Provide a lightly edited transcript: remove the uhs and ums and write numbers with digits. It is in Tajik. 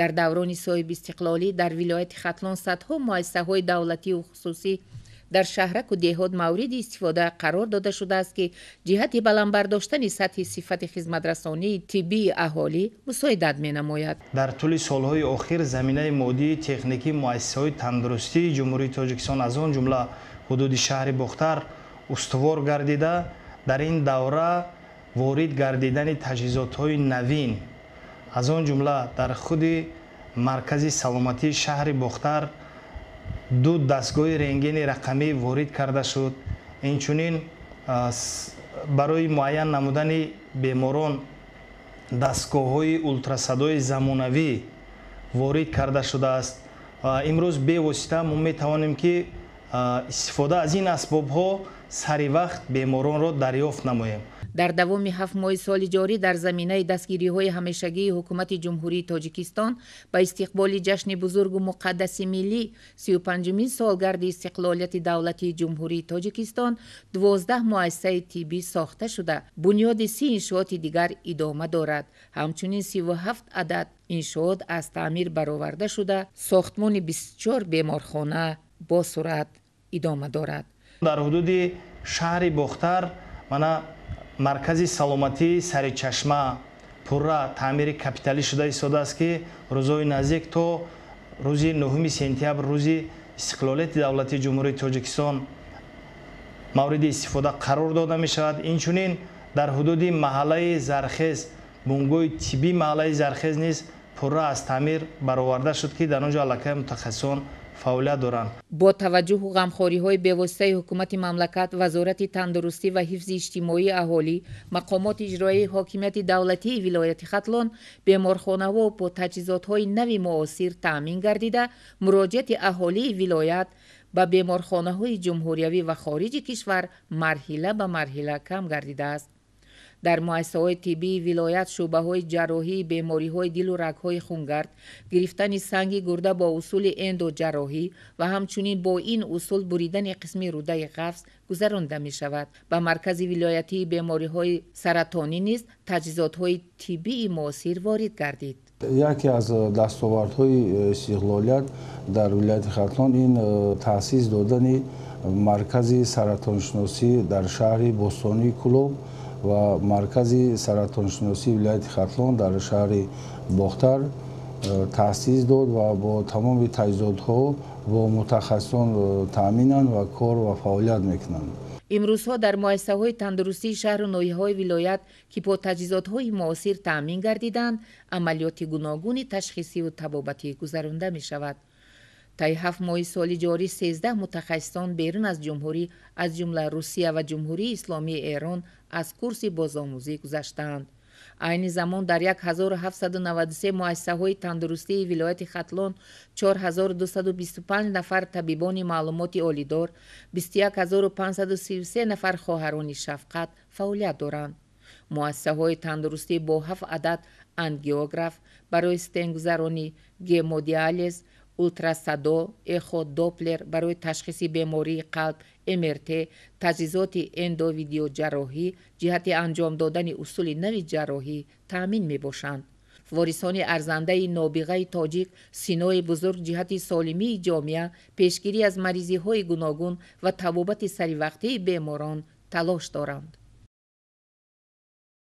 Дар даврони соҳибистиқлолӣ дар вилояти Хатлон садҳо муассисаҳои давлативу хусусӣ дар шаҳраку деҳот мавриди истифода қарор дода шудааст, ки ҷиҳати баланд бардоштани сатҳи сифати хизматрасонии тиббии аҳолӣ мусоидат менамояд. Дар тӯли солҳои охир заминаи моддии техникии муассисаҳои тандурустии Ҷумҳурии Тоҷикистон, аз он ҷумла ҳудуди шаҳри Бохтар, устувор гардида, дар ин давра ворид гардидани таҷҳизотҳои навин, аз он ҷумла дар худи маркази саломатии шаҳри Бохтар ду дастгоҳи рентгени рақамӣ ворид карда шуд. Инчунин барои муайян намудани беморон дастгоҳҳои ултрасадои замонавӣ ворид карда шудааст. Имрӯз бевосита мо метавонем, ки истифода аз ин асбобҳо сари вақт беморонро дарёфт намоем. Дар давоми 7 моҳи соли ҷорӣ дар заминаи дастгириҳои ҳамешагии Ҳукумати Ҷумҳурии Тоҷикистон ба истиқболи ҷашни бузургу муқаддаси миллӣ, 35-умин солгарди истиқлолияти давлатии Ҷумҳурии Тоҷикистон, 12 муассисаи тиббӣ сохта шуда, бунёди 30 иншооти дигар идома дорад. Ҳамчунин 37 адад иншоот аз таъмир бароварда шуда, сохтмони 24 беморхона бо суръат идома дорад. Дар ҳудуди шаҳри Бохтар мана маркази саломатии Саричашма пурра таъмири капиталӣ шуда истодааст, ки рӯзҳои наздик то рӯзи 9 сентябр, рӯзи истиқлолияти давлатии Ҷумҳурии Тоҷикистон, мавриди истифода қарор дода мешавад. Инчунин дар ҳудуди маҳаллаи Зархез бунгоҳи тиббии маҳаллаи Зархез низ пурра аз таъмир бароварда шуд, ки дар он ҷо аллакай мутахассисон фаъолият доранд. Бо таваҷҷӯҳу ғамхориҳои бевоситаи ҳукумати мамлакат, Вазорати тандурустӣ ва ҳифзи иҷтимоии аҳолӣ, мақомоти иҷроияи ҳокимияти давлатии вилояти Хатлон, беморхонаҳо бо таҷҳизотҳои нави муосир таъмин гардида, муроҷиати аҳолии вилоят ба беморхонаҳои ҷумҳуриявӣ ва хориҷи кишвар марҳила ба марҳила кам гардидааст. Дар муассисаҳои тиббии вилоят шӯъбаҳои ҷарроҳии бемориҳои дилу рагҳои хунгард, гирифтани санги гурда бо усули эндоҷарроҳӣ ва ҳамчунин бо ин усул буридани қисми рӯдаи ғафс гузаронда мешавад. Ба маркази вилоятии бемориҳои саратонӣ низ таҷҳизотҳои тиббии муосир ворид гардид. Яке аз дастовардҳои истиқлолият дар вилояти Хатлон ин таъсис додани маркази саратоншиносӣ дар шаҳри бостонии Кӯлоб ва маркази саратоншиносии вилояти Хатлон дар шаҳри Бохтар таъсис дод ва бо тамоми таҷҳизотҳо, бо мутахассисон таъминанд ва кор ва фаъолият мекунанд. Имрӯзҳо дар муассисаҳои тандурустии шаҳру ноҳияҳои вилоят, ки бо таҷҳизотҳои муосир таъмин гардиданд, амалиёти гуногуни ташхисиву табобатӣ гузаронда мешавад. Таи 7 моҳи соли ҷорӣ 13 мутахассисон берун аз ҷумҳурӣ, аз ҷумла Русия ва Ҷумҳурии Исломии Эрон, аз курси бозомӯзӣ гузаштаанд. Айни замон дар 1793 муассисаҳои тандурустии вилояти Хатлон 4225 нафар табибони маълумоти олидор, 21533 нафар хоҳарони шафқат фаъолият доранд. Муассисаҳои тандурустӣ бо ҳафт адад ангиограф барои стентгузаронӣ, гемодиализ, ултрасадо, эходоплер барои ташхиси бемории қалб, МРТ, таҷҳизоти эндовидеоҷарроҳӣ ҷиҳати анҷом додани усули нави ҷарроҳӣ таъмин мебошанд. Ворисони арзандаи нобиғаи тоҷик Синои бузург ҷиҳати солимии ҷомеа, пешгирӣ аз маризиҳои гуногун ва табобати саривақтии беморон талош доранд.